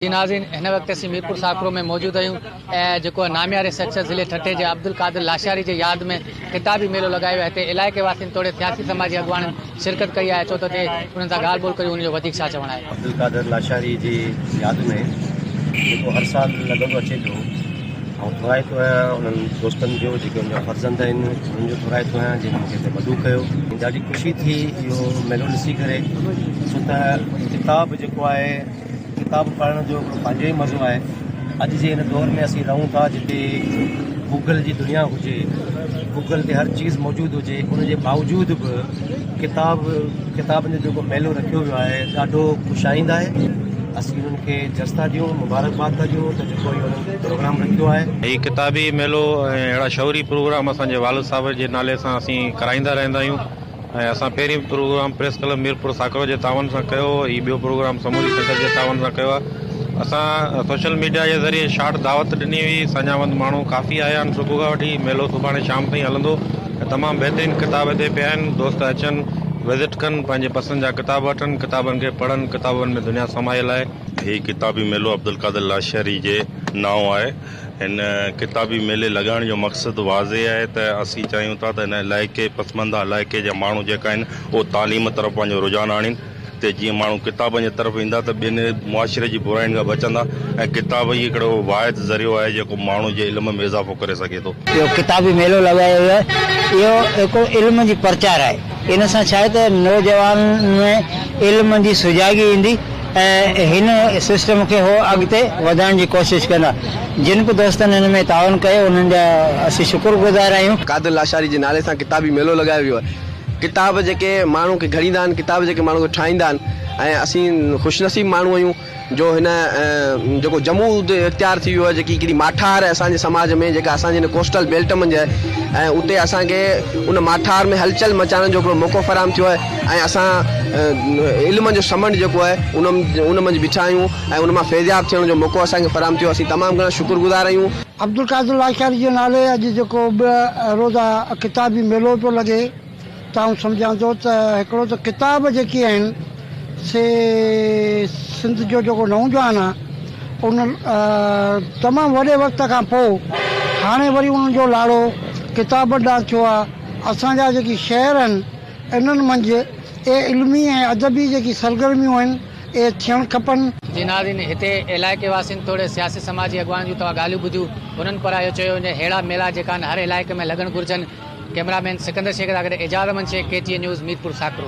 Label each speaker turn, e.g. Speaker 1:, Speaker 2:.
Speaker 1: جي ناظرين هن وقت اسين ميرپور ساڪرو ۾ موجود آهيون ۽ جيڪو نامياري شخص ضلعي ٺٽي جي عبدالقادر لاشاري جي ياد ۾ ڪتابي ميلو لڳايو ويو آهي هتي علائقي واسين توڙي سياسي سماجي اڳواڻن شرڪت ڪئي آهي اچو ته هتي انهن سان ڳالهه ٻولهه ڪريون ان جو وڌيڪ ڇا چوڻ آهي.
Speaker 2: عبدالقادر لاشاري جي ياد ۾ جيڪو هر سال لڳندو اچي پيو آئون ٿورائتو آهيان انهن دوستن جو جيڪي ان جا فرزند آهن انهن جو ٿورائتو آهيان جن مونکي هتي مدعو ڪيو ڏاڍي خوشي ٿي اهو ميلو ڏسي ڪري ڇو ته ڪتاب جيڪو آهي ڪتاب پڙهڻ جو هڪڙو پنهنجو ئي مزو آهي. اڄ جي هن دور ۾ اسين رهون ٿا جتي گوگل جي دنيا هجي، گوگل تي هر چيز موجود هجي ان جي باوجود به ڪتاب ڪتابن جو جيڪو ميلو رکيو ويو آهي ڏاڍو خوش آئند آهي. اسين انهن کي جس ٿا ڏيون، مبارڪباد ٿا ڏيون ته جيڪو هي انهن پروگرام رکيو آهي.
Speaker 3: هي ڪتابي ميلو ۽ اهڙا شعوري پروگرام اسان جي والد صاحب جي نالي سان اسين ڪرائيندا رهندا آهيون. ۽ اسان پهرين programme press club Mirpur Sakro جي تعاون سان ڪيو هو هي ٻيو پروگرام سموري سنگت جي تعاون سان ڪيو آهي اسان سوشل ميڊيا جي ذريعي شارٽ دعوت ڏني هئي ساڃاهوند ماڻهو ڪافي آيا آهن صبح کان وٺي ميلو سڀاڻي شام تائين هلندو ۽ تمام بهترين ڪتاب هتي پيا آهن دوست اچن وزٽ ڪن پنهنجي پسند جا ڪتاب وٺن ڪتابن کي پڙهن ڪتابن ۾ دنيا سمايل آهي.
Speaker 4: هي ڪتابي ميلو عبدالقادر لاشاري جي نانء آهي. هن ڪتابي ميلي لڳائڻ جو مقصد واضح آهي ته اسين چاهيون ٿا ته هن علائقي پسمانده علائقي جا ماڻهو جيڪا آهن اهو تعليم طرف پنهنجو رجحان آڻين ته جيئن ماڻهو ڪتابن جي طرف ايندا ته ٻين معاشري جي براين کان بچندا ۽ ڪتاب ئي هڪڙو واحد ذريعو آهي جيڪو ماڻهو جي علم ۾ اضافو ڪري سگهي ٿو.
Speaker 5: اهو ڪتابي ميلو لڳايو ويو آهي اهو هڪ علم جي پرچار آهي ان سان ڇا آهي ته نوجوانن ۾ علم جي سجاڳي ايندي ۽ هن سسٽم کي هو اڳتي وڌائڻ جي ڪوشش ڪندا. جن به دوستن هن ۾ تعاون ڪيو انهن جا اسين شڪر گذار آهيون.
Speaker 6: قادر لاشاري جي نالي سان ڪتابي ميلو لڳايو ويو آهي. ڪتاب جيڪي ماڻهو کي گهڙيندا آهن، ڪتاب جيڪي ماڻهو کي ٺاهيندا آهن ۽ اسين خوش نصيب ماڻهو آهيون جو هن جيڪو جمود اختيار ٿي ويو آهي جيڪي هڪڙي ماٺار آهي اسان جي سماج ۾ جيڪا اسان جي هن ڪوسٽل بيلٽ منجهه آهي ۽ اتي اسان کي ان ماٺار ۾ هلچل مچائڻ جو هڪڙو موقعو فراهم ٿيو آهي ۽ اسان علم جو سمنڊ جيڪو آهي ان ان منجهه بيٺا آهيون ۽ ان مان فيضياب ٿيڻ جو موقعو اسان کي فراهم ٿيو اسين تمام گهڻا شڪر گذار آهيون.
Speaker 7: عبدالقادر لاشاري جي نالي اڄ جيڪو ٻه روزه ڪتابي ميلو پيو لڳي ته آئون سمجهان ٿو ته هڪڙو ته ڪتاب جيڪي آهن سي سنڌ جو جيڪو نوجوان آهي ان تمام وڏي وقت کان پوء هاڻي وري انهن جو لاڙو ڪتابن ڏانهن ٿيو آهي اسان جا جيڪي شهر آهن انهن منجهه اهي علمي ۽ ادبي جيڪي سرگرميون آهن اهي ٿيڻ کپن.
Speaker 1: جي ناظرين هتي علائقي واسين توڙي سياسي سماجي اڳواڻن جون توهان ڳالهيون ٻڌيون انهن پاران اهو چيو وڃي ههڙا ميلا جيڪا آهن هر علائقي ۾ لڳڻ گهرجن ڪئميرا مين سڪندر شيخ سان گڏ Ejaz Ahmed Shaikh K T N news Mirpur Sakro.